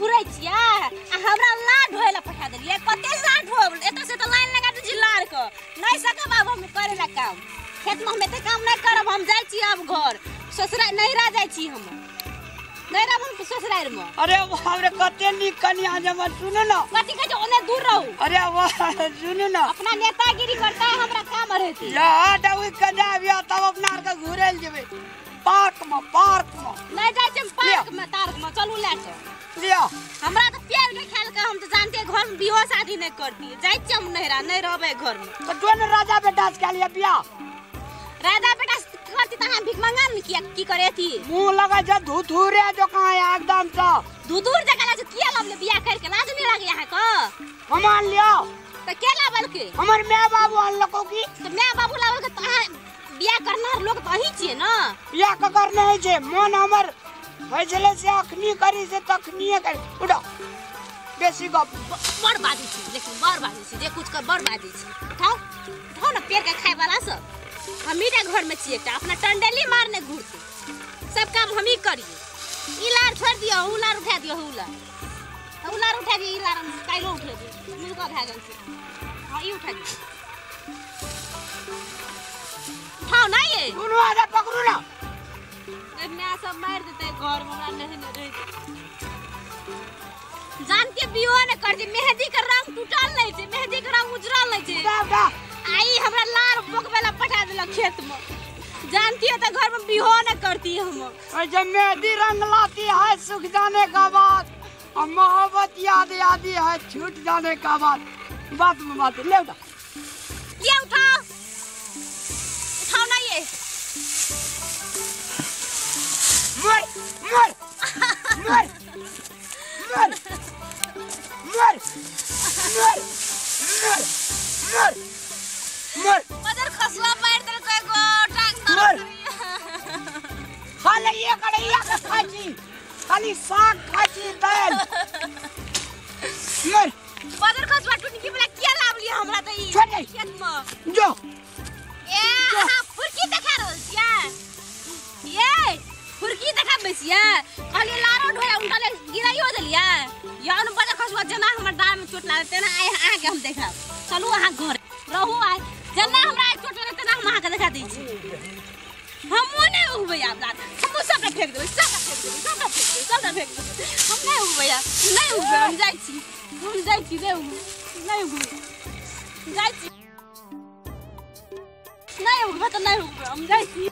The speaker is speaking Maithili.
घुरै छियै आ हमरा लार ढोए ला पठा देलियै। कते लार ढोब, एतऽ से तऽ लाइन लगा दै छी लार के। नहीं सकब आब हम करे ला काम, खेत में हम एते काम नहीं करब। हम जाइ छी आब घर, ससुरा नैहरा जाइ छी हम, नैहरा हम ससुरार में। अरे बाप रे कते नीक कनिया जमल, सुनू ना। कथी कहै छै, ओने दूर रहू। अरे वाह सुनू ना, अपना नेतागिरी करता है, हमरा काम रहती। या डबी के जाबिया तब अपना आर के घुरल जेबै पार्क में, पार्क में। नहीं जाइ छी पार्क में, तार्क में चलू ले के लिया। हमरा तो प्यार के खेल के हम तो जानते हैं घर में बियाह शादी नहीं करती। जाइ छी हम नैहरा, नहीं रहबै घर में। तो जोन राजा बेटा से के लिया बियाह? राजा बेटा से करती त हम भीख मंगा न किया की करे थी? मुंह लगा जे धुधुरे जो कहां एकदम से धुधुर जका लाज किया लाबले बियाह कर के? लाज नहीं लागे यहाँ को? हम आन लिया। त के लाबल के? हमर my बाबू आनलको की? त my बाबू लाबल के त अहाँ बियाह करना लोग त अहीं छियै ना। बियाह ककर नहीं छै, मन हमर होइ छलै से अखनी करी से तखनीए करी। उठो बेसी गप बड़ बाजै छी, लेकिन बड़ बाजै छी, जे कुछ कर बड़ बाजै छी। उठाओ उठाओ ना पेड़ के खाय वाला सब। हमही टा घर में छियै एकटा, अपना टंडली मारने घुरते, सब काम हमही करियै। ई लार छोड़ि दियौ, उ लार उठा दियौ, उ लार उ लार उठा दियौ, ई लार हम काल्हिओ उठेबै, मुर्गा भए गेल छै। हाँ ई उठा दियौ, उठाओ ना ये। सुनू आधा पकड़ू ना, my सब मारि देतै घर में, हमरा नहीं नहीं रहि जान के बियो ने करती। मेहंदी के रंग टूटल नहीं छै, मेहंदी के रंग उजरल नहीं छै। आई हमरा लार बोकबे ला पठा देलक खेत में। जानती है तो घर में बिहो न करती हम। और जब मेहंदी रंग लाती है सूख जाने का बाद, और मोहब्बत याद आती है छूट जाने का बाद। बात में बात ले उठा, ये उठाओ उठाओ ना ये। मर मर मर मर मर मर मर मर मर। मदर खसुआ मार देलकै एगो टांग मर। दर्द। खाली ये कढ़ैया के खाइ छी, खाली साग खाइ छी दालि। मर। मदर खसुआ टुनकी वाला किया लाबलियै हमरा त ई छोड़ दे। खेत में? जो ए अहाँ फुरकी देखा रहल छियै? ये फुरकी देखाबै छियै? कहलियै लारो ढोया उनका ले गिराइयो देलियै। या न बदर खसुआ जेना हमर डाँड़ में चोट लागल तेना आइ अहाँके हम देखाब। चलू अहाँ घर रहू, आइ जेना हमरा आइ चोट लागल तेना हम अहाँके देखा दै छी। हमहूँ नहि उगबै आब लार, हमहूँ सबटा फेंक देबै, सबटा फेंक देबै, सबटा फेंक देबै, सबटा फेंक देबै। हम नहि उगबै आब, नहि उगबै, हम जाइ छी, हम जाइ छी, नहि उगबै, नहि उगबै, जाइ छी, नहि उगबै तऽ नहि उगबै, हम जाइ छी।